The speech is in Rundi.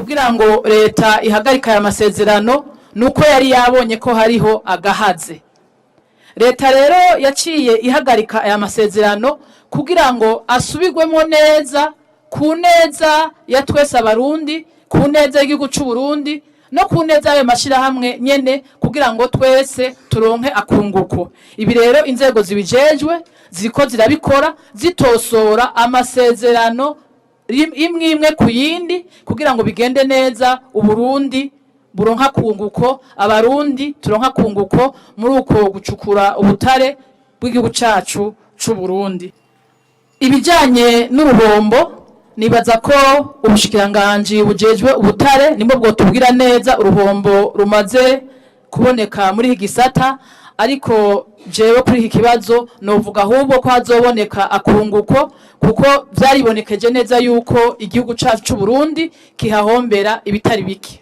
Kugira ngo leta ihagarike aya masezerano nuko yari yabonye ko hariho agahaze. Leta rero yaciye ihagarika aya masezerano kugira ngo asubirwemo neza ku neza ya twese Abarundi, ku neza y'igihugu c'u Burundi no ku neza y'ayo mashirahamwe nyene, kugira ngo twese turonke akunguko. Ibi rero inzego zibijejwe ziriko zirabikora, zitosora amasezerano imwe imwe ku yindi, kugira ngo bigende neza, Uburundi buronka kunguko, Abarundi turonka kunguko muri uko gucukura ubutare bw'igihugu cacu c'u Burundi. Ibijanye n'uruhombo, nibaza ko ubushikiranganji bujejwe ubutare nibwo bwotubwira neza uruhombo rumaze kuboneka muri iki gisata, ariko jewe kuri iki kibazo novuga ahubwo ko hazoboneka akunguko, kuko vyaribonekeje neza yuko igihugu cacu c'u Burundi kihahombera ibitari bike.